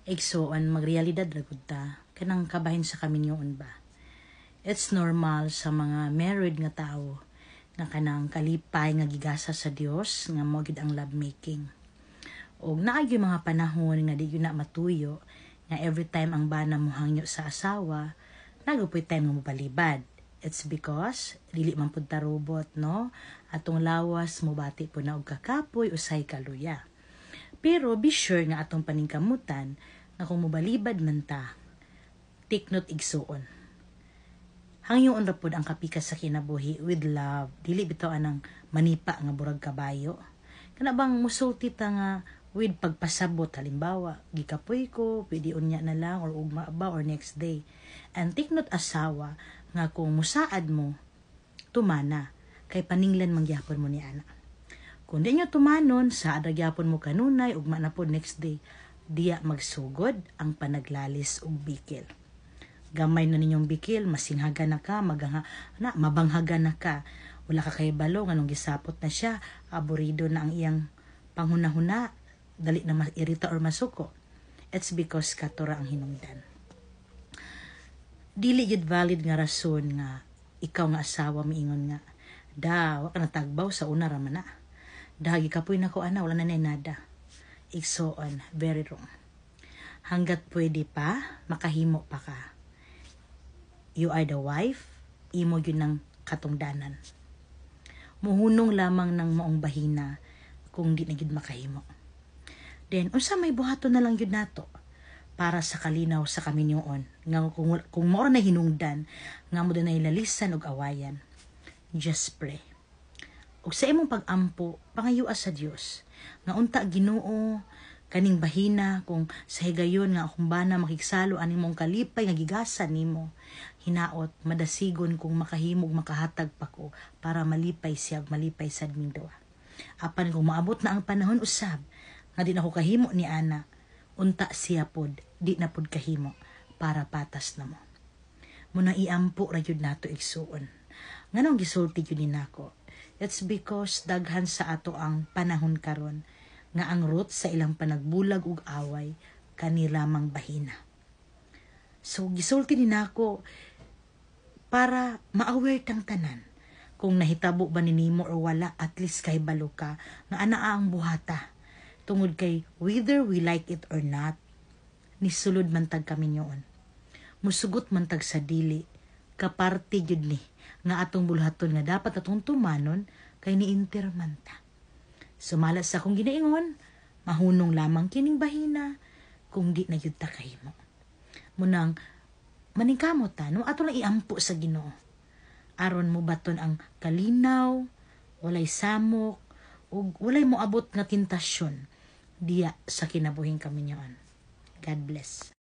Igsoon, magrealidad ra gud ta kanang kabahin sa kaminyoon ba. It's normal sa mga married nga tao nga kanang kalipay nga gigasa sa Dios nga mao gyud ang lovemaking. Og naa gyud mga panahon nga di gyud na matuyo nga every time ang bana mo hangyo sa asawa, naa gyud time nga mobalibad. It's because dili man pud ta robot, no? Atong lawas mobati pud na og kakapoy, usay kaluya. Pero be sure nga atong paningkamutan nga kung mobalibad man ta, take note, igsuon. Hangyoon ra pud ang kapikas sa kinabuhi with love. Dili bitaw anang manipa nga burag kabayo. Kana bang musulti ta nga with pagpasabot, halimbawa, "Gikapoy ko, pwede unya na lang or ugma ba or next day?" And take note, asawa, nga kung musaad mo, tumana kay paninglan man gyapon mo ni ana. Kung di nyo tumanon, saad ra gyapon mo kanunay, ugma na pod, next day, diya magsugod ang panaglalis ug bikil. Gamay na ninyong bikil, masinghaga na ka, magangha, na, mabanghaga na ka. Wala ka kay balo nganong gisapot na siya, aburido na ang iyang panghunahuna, dali na mairita or masuko. It's because kato ra ang hinungdan. Dili gyud valid nga rason nga ikaw nga asawa miingon nga, "Da, wa ka natagbaw, sa una ra man na. Da, gikapoy na ko ana, wala na nada." Igsoon, very wrong. Hanggat pwede pa, makahimo pa ka. You are the wife, imo gyud ng katungdanan. Muhunong lamang ng maong bahina kung di na gyud makahimo. Then, unsa may buhaton na lang gyud nato para sa kalinaw sa kaminyoon nga kung mao na hinungdan nga mo na lalisan og awayan? Just pray. Ug sa imong pag-ampo, pangayua sa Dios nga unta, "Ginoo, kaning bahina, kung sa higayon nga akong bana makigsalo ani mong kalipay nga gigasa nimo, hinaot madasigon kung makahimog makahatag pa ko para malipay siya, malipay sad ming duha. Apan kung maabot na ang panahon usab nga di na ko kahimo ni ana, unta siya pod di na pod kahimo para patas na mo." Muna iampo ra gyud nato, igsuon. Nganong gisulti gyud ni nako? It's because daghan sa ato ang panahon karon nga ang root sa ilang panagbulag ug away kani lamang bahina. So gisulti ni nako para ma-aware tang tanan. Kung nahitabo ba ni nimo or wala, at least kay balo ka nga anaa ang buhata. Tungod kay whether we like it or not, nisulod man tag kaminyoon. Musugot man tag sa dili, kaparte gyud ni nga atong bulhaton nga dapat atong tumanon kay ni-enter man ta. Sumala sa akong ginaingon, mahunong lamang kining bahina kung di na gyud ta kahimo. Munang maningkamot ta, no, ato lang iampo sa Ginoo. Aron mo baton ang kalinaw, walay samok, ug walay moabot nga tentasyon diya sa kinabuhing kaminyoon. God bless.